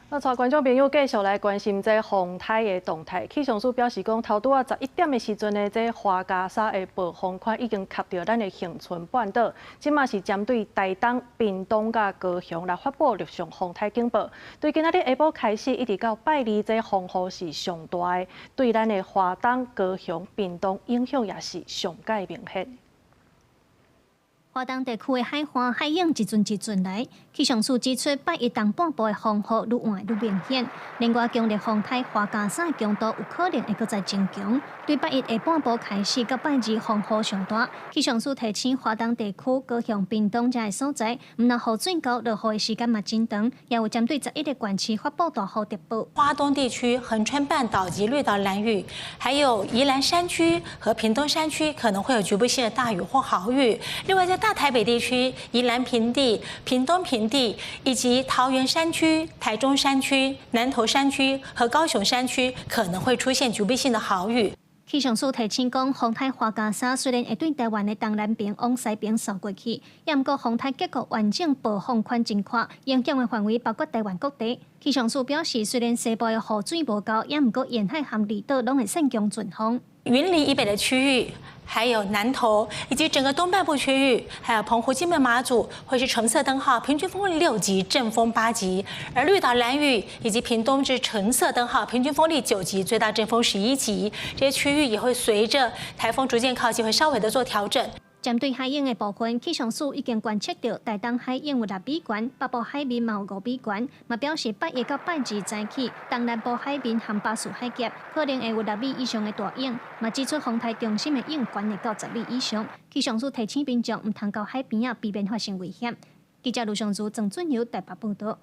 那帶觀眾朋友繼續來關心這風颱的動態。氣象署表示講，頭拄仔11點的時陣呢，這樺加沙的暴風圈已經及著咱的恆春半島，這馬是針對台東、屏東佮高雄來發布陸上風颱警報。對今仔日下晡開始，一直到拜二，這風雨是上大的，對咱的花東、高雄、屏東影響也是上蓋明顯。花東地區的海岸海湧一陣一陣來，氣象署指出，拜一東半部的風雨愈換愈明顯。另外，強烈風颱樺加沙的強度有可能會閣再增強。對拜一下半晡開始到拜二風雨上大，氣象署提醒花東地區、高雄、屏東這个所在，毋但雨水厚，落雨的時間嘛真長，也有針對11個縣市發布大雨特報。花東地區、恆春半島及綠島蘭嶼，還有宜蘭山區和屏東山區可能會有局部性的大雨或豪雨。另外，在大台北地區、宜蘭平地、屏東平地以及桃園山區、台中山區、南投山區和高雄山區可能會出現局部性的豪雨。氣象署提醒講，風颱樺加沙雖然會對台灣的東南邊往西邊掃過去，也毋過風颱結構完整暴風圈真闊，影響的範圍包括台灣各地。氣象署表示，雖然西部的雨水無夠，也毋過沿海和離島攏會生強陣風。雲林以北的區域，還有南投以及整個東半部區域，還有澎湖、金門、馬祖，會是橙色燈號，平均風力6級，陣風8級；而綠島、蘭嶼以及屏東是橙色燈號，平均風力9級，最大陣風11級。這些區域也會隨着颱風逐漸靠近，會稍微的做調整。針對海湧的部分，氣象署已經觀測到台東海湧有6米懸，北部海面嘛有5米懸，嘛表示拜一到拜二早起，東南部海面和巴士海峽可能會有6米以上的大湧，嘛指出風颱中心的湧懸會到10米以上。氣象署提醒民眾毋通到海邊仔，避免發生危險。記者盧尚如、鄭俊友台北報道。